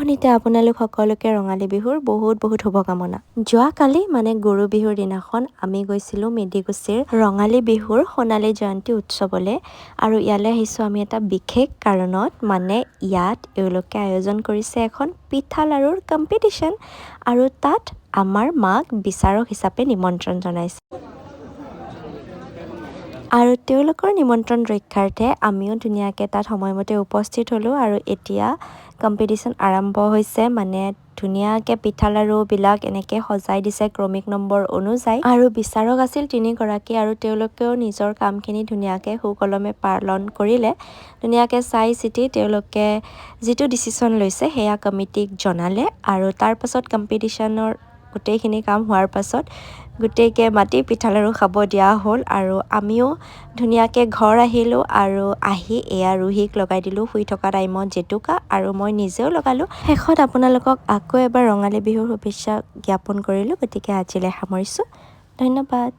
আৰম্ভণিতে আপোনালোক সকলোকে ৰঙালী বিহুৰ বহুত বহুত শুভকামনা। যোৱাকালি মানে গৰু বিহুৰ দিনাখন আমি গৈছিলোঁ মেধিকুছিৰ ৰঙালী বিহুৰ সোণালী জয়ন্তী উৎসৱলৈ আৰু ইয়ালৈ আহিছোঁ আমি এটা বিশেষ কাৰণত। মানে ইয়াত এওঁলোকে আয়োজন কৰিছে এখন পিঠা লাৰুৰ কম্পিটিশ্যন আৰু তাত আমাৰ মাক বিচাৰক হিচাপে নিমন্ত্ৰণ জনাইছে আৰু তেওঁলোকৰ নিমন্ত্ৰণ ৰক্ষাৰ্থে আমিও ধুনীয়াকৈ তাত সময়মতে উপস্থিত হ'লোঁ। আৰু এতিয়া কম্পিটিশ্যন আৰম্ভ হৈছে। মানে ধুনীয়াকৈ পিঠা লাৰুবিলাক এনেকৈ সজাই দিছে ক্ৰমিক নম্বৰ অনুযায়ী আৰু বিচাৰক আছিল তিনিগৰাকী আৰু তেওঁলোকেও নিজৰ কামখিনি ধুনীয়াকৈ সুকলমে পালন কৰিলে। ধুনীয়াকৈ চাই চিতি তেওঁলোকে যিটো ডিচিশ্যন লৈছে, সেয়া কমিটিক জনালে। আৰু তাৰ পাছত কম্পিটিশ্যনৰ গোটেইখিনি কাম হোৱাৰ পাছত গোটেইকে মাতি পিঠা লাৰু খাব দিয়া হ'ল আৰু আমিও ধুনীয়াকৈ ঘৰ আহিলোঁ। আৰু আহি এয়া ৰুহিক লগাই দিলোঁ শুই থকা টাইমত জেতুকা আৰু মই নিজেও লগালোঁ। শেষত আপোনালোকক আকৌ এবাৰ ৰঙালী বিহুৰ শুভেচ্ছা জ্ঞাপন কৰিলোঁ। গতিকে আজিলৈ সামৰিছোঁ, ধন্যবাদ।